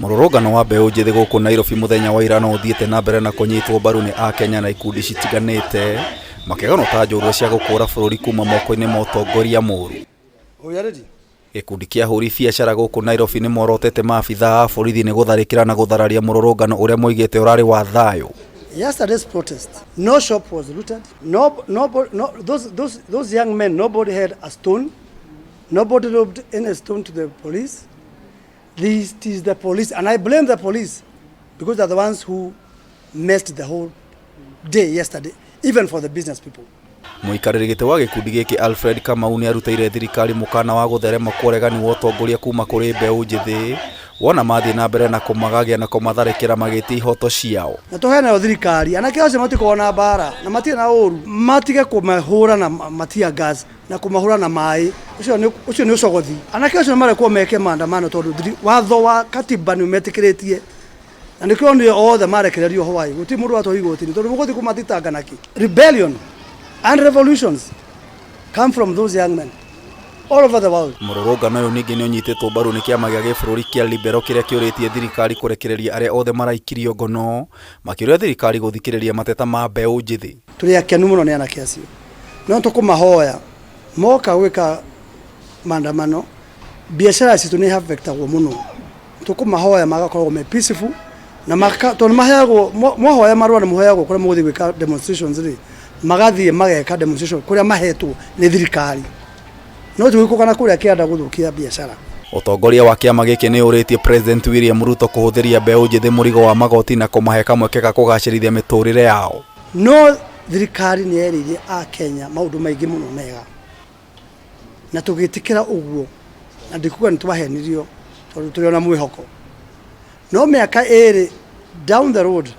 Mũrũrũngano wa mbeũ njĩthĩ gũkũ Nairobi mũthenya wa ira no ũthiĩte na mbere na kũnyitwo mbaru nĩ Akenya na ikundi citiganĩte makĩganwo ta njorua cia gũkũra bũrũri kuma moko-inĩ ma ũtongoria mũru. Gĩkundi kĩa ahũri biacara gũkũ Nairobi nĩ morotete maabithaa a borithi nĩ gũtharĩkĩra na gũthararia mũrũrũngano ũrĩa moigĩte ũrarĩ wa thayũ. Yesterday's protest, no shop was looted, no, no, no, those, those, those young men, nobody had a stone, nobody lobbed any stone to the police. This is the police, and I blame the police because they're the ones who messed the whole day yesterday, even for the business people. Mũikarĩri gĩtĩ wa gĩkundi gĩkĩ Alfred Kamau nĩ arutĩire thirikari mũkana wa gũtherema kwa ũregani wa ũtongoria kuma kũrĩ mbeũ njĩthĩ wona mathiĩ na mbere na kũmagagia na kũmatharĩkĩra magĩtia ihoto ciao. Na tũhe nayo thirikari anake acio matikoragwo na mbara na matirĩ na ũru, matige kũmahũra na matia gas na kũmahũra na maĩ, ũcio nĩ ũcio nĩ ũcogothi. Anake acio marekwo meke maandamano tondũ watho wa katiba nĩ ũmetĩkĩrĩtie, na nĩkĩo nĩ othe marekererio hwaĩ, gũtirĩ mũndũ watwarwo igoti-inĩ tondũ mũgũthiĩ kũmathitanga nakĩ? Rebellion and revolutions come from those young men all over the world. Mũrũrũngano ũyũ ningĩ nĩ ũnyitĩtwo mbaru nĩ kĩama gĩa gĩbũrũri kĩa Liberal kĩrĩa kĩũrĩtie thirikari kũrekereria arĩa othe maraikirio ngono, makĩũria thirikari gũthikĩrĩria mateta ma mbeũ njĩthĩ. Tũrĩ akenu mũno nĩ anake acio, no tũkũmahoya moka gwĩka maandamano, biacara citũ nĩ affectagwo mũno, tũkũmahoya magakoragwo me peaceful na maka, tondũ maheagwo mwahoya marũa nĩ mũheagwo kũrĩa mũgũthiĩ gwĩka demonstrations rĩ, magathiĩ mageka demonstration kũrĩa mahetwo nĩ thirikari, no ti gũikũrũka na kũrĩa kĩanda gũthũkia biacara. Ũtongoria wa kĩama gĩkĩ nĩ ũrĩtie President William Ruto kũhũthĩria mbeũ njĩthĩ mũrigo wa magoti na kũmahe kamweke ga kũgacĩrithia mĩtũrĩre yao. No thirikari nĩ yerĩire Akenya maũndũ maingĩ mũno mega na tũgĩtĩkĩra ũguo, na ndikuga nĩ twahenirio tondũ tũrĩ ona mwĩhoko, no mĩaka ĩrĩ down the road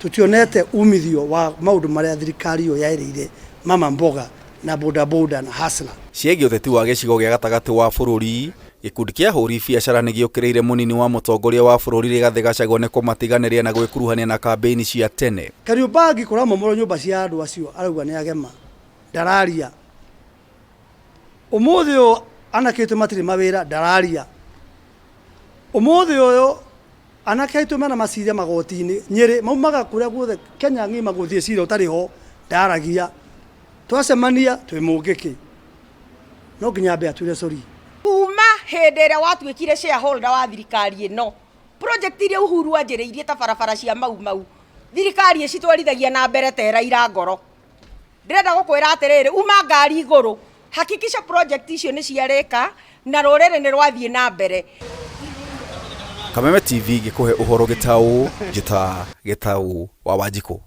tũtionete umithio wa maũndũ marĩa thirikari ĩyo yerĩire mama mboga na boda boda na hustler. Ciĩgiĩ ũteti wa gĩcigo gĩa gatagatĩ wa bũrũri, gĩkundi kĩa ahũri biacara nĩ gĩũkĩrĩire mũnini wa mũtongoria wa bũrũri Rigathĩ Gachagua nĩ kũmatiganĩria na gwĩkuruhania na kambĩini cia tene. Kariobangi kũramomorwo nyũmba cia andũ acio arauga nĩ agema, ndararia. Ũmũthĩ ũyũ anake aitũ matirĩ mawĩra, ndararia. Ũmũthĩ ũyũ anake aitũ mena macira magoti-inĩ Nyĩrĩ, maumaga kũrĩa guothe Kenya ng'ima gũthiĩ cira ũtarĩ ho, ndaragia. Twacemania twĩ mũngĩkĩ, no nginya ambe atwĩre sorry. Kuma hĩndĩ ĩrĩa watuĩkire shareholder wa thirikari ĩno, project iria Uhuru anjĩrĩirie ta barabara cia Mau Mau, thirikari ĩcitwarithagia na mbere ta ĩraira ngoro. Ndĩrenda gũkwĩra atĩrĩrĩ, uma ngari igũrũ, hakikisha project icio nĩ ciarĩka na rũrĩrĩ nĩ rwathiĩ na mbere. Kameme TV gĩkũhe ũhoro gĩtaũ, njĩta Gĩtaũ wa Wanjikũ.